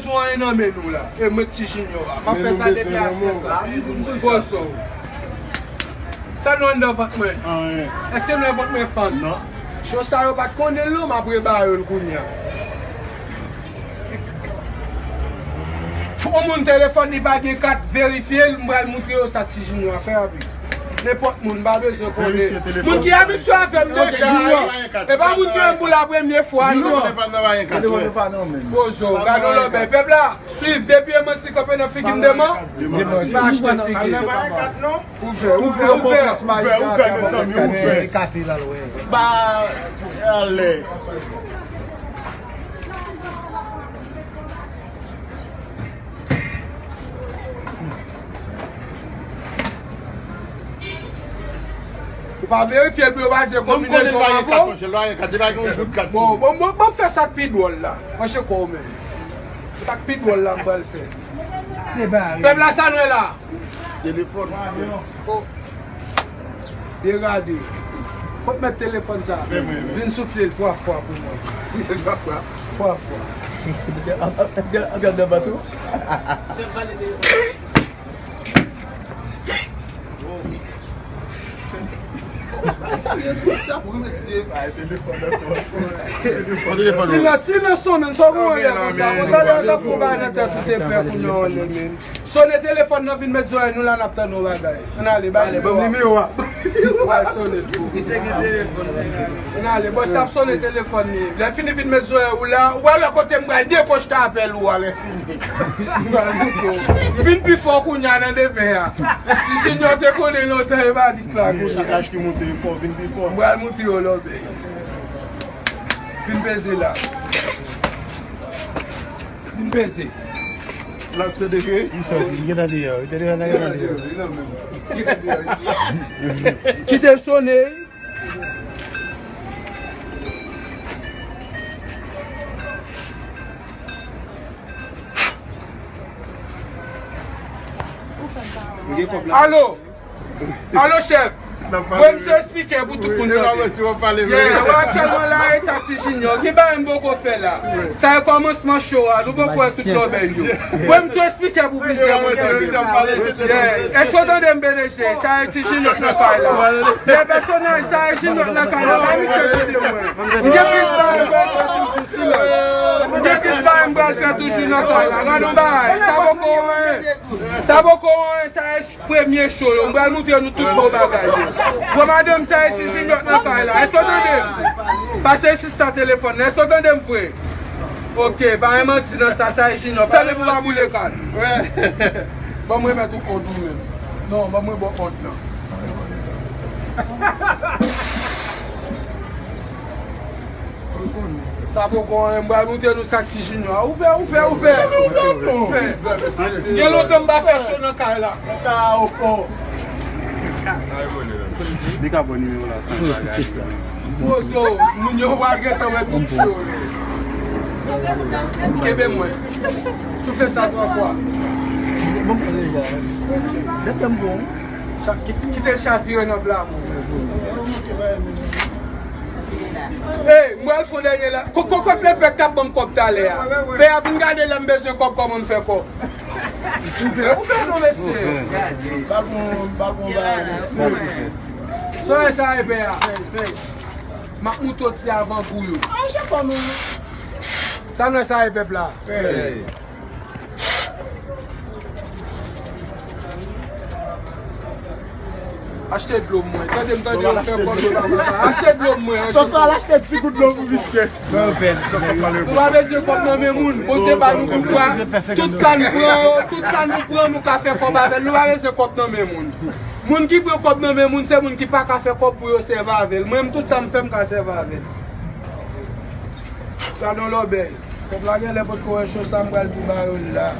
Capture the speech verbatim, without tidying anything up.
Mwen nan men nou la. E mwen Ti Junior a. M ap fè sa depi a senk an. Pozo. Sa nou anndan vant mwen? Anyen. Èske nou wè vant mwen fann? Non. Cho sa yo pa t konnen l non, m ap rebare l kounye a. Pou yon moun telefòn li pa gen kat, verifye l, m pral montre yo sa Ti Junior a fè a pi. Nenpòt moun, m pa bezwen konnen. Moun ki abitye avè m deja, e pa moun ki wè m pou la premye fwa, non. Pozo, gade yon lòbèy. Pèp la, swiv, depi emansi kanpe nan figi m deman, m pa achte figi. Ouvè, ouvè, ouvè. Ouvè, ouvè, mezanmi, ouvè. Ba, alè. Ou pa verifye l pou yo pa di konbinezon avè w? Bon, bon, bon, bon, fè sa k pi dwòl la. Panche kò w menm. Sa k pi dwòl la, m pral fè. Pèp la, sa nou wè la? Telefòn. Oh. Byen gade. Kot mèt telefòn sa? Vin soufle l twa fwa pou mwen. Twa fwa. Twa fwa. Èske ap gade anba tou? Silans, silans, non, men sa w konn wè lè w ta fè yon bagay nan tèt ou te pè pou non, men. Sone telefòn nan, vin met zòrèy nou la, n ap tann yon bagay. Ann ale, bay nimewo a. Ou pral sone l pou ou. Ann ale, bòs ap sone telefòn li. Lè fini vin met zòrèy ou la, ou pral wè kote m pral dekwochte apèl ou a lè fini. M pral montre w. Vin pi fò kounye a nan demen an. Ti Junior te konnen lontan e pa di klak. Chak aj ki monte e fò, vin pi fò. M pral montre w lòbèy. Vin peze la. Vin peze. L ap sede ke? Li sòti, li gentan deyò. Li te gentan deyò. Kite l sone. Alo. Alo, chèf. Voye m sou espikè pou tout moun tande. Yeah, wè aktyèlman la, e sa Ti Junior. Gen bagay m poko fè la. Sa e kòmansman cho a. Nou poko wè tout lòbèy yo. Voye m sou espikè pou plizyè moun tande. Yeah. Èske w tande m, P D G? Sa e Ti Junior k nan kay la. Yeah, pèsonaj, sa e Junior k nan kay la. Ba misye tande mwen. M gen plis bagay m pral fè toujou, silans. M gen plis bagay m pral fè toujou nan kay la. Gade yon bagay. Sa poko anyen. Sa poko anyen, sa e premye cho yo. M pral montre nou tout bon bagay yo. Bon, madanm, sa e Ti Junior k nan kay la. Èske w tande m? Pase sista telefòn nan. Èske w tande m vre? Ok, pa gen manti nan sa, sa e Junior. Fèmen pou pa boule kay. Ban mwen remèt ou kòd ou menm. Non, ban mwen ba w kòd nan. Sa poko anyen, m pral montre nou sa Ti Junior a. Ouvè, ouvè, ouvè. Ouvè. Gen lontan m pa fè cho nan kay la. Li ka pran nimewo la san bagay. Pozo, moun yo pa gentan wè tout cho. Kenbe mwen. Soufle sa twa fwa. Bon, bon, deja. Dèyè m bon. Cha-, ki-, kite l chavire nan pla mwen. Ey, m pral fè yon dènye la. Ko-, ko-, kot lepè k t ap ban m kòb talè a? Pè a, vin gade lè m bezwen kòb, kòman m fè kòb. Ouvè, ouvè non, mesye. Balkon, balkon, ba. Sòlèy sa e pè a. M ap montre w ti avangou yo. Sa nou wè sa e pèp la. Achte dlo mwen. Tande m, tande yo fè kòb yo pa konsa. Achte dlo mwen. Sòs la achte ti gout dlo pou misye. Nou pa bezwen kòb nan men moun. Bondye ba nou pouvwa. Tout sa nou pran, tout sa nou pran, nou ka fè kòb avè l. Nou pa bezwen kòb nan men moun. Moun ki pran kòb nan men moun, se moun ki pa ka fè kòb pou yo sèvi avè l. Mwen menm, tout sa m fè, m ka sèvi avè l. Gade yon lòbèy. Pèp la genlè potko wè cho sa m pral pou ba yo la.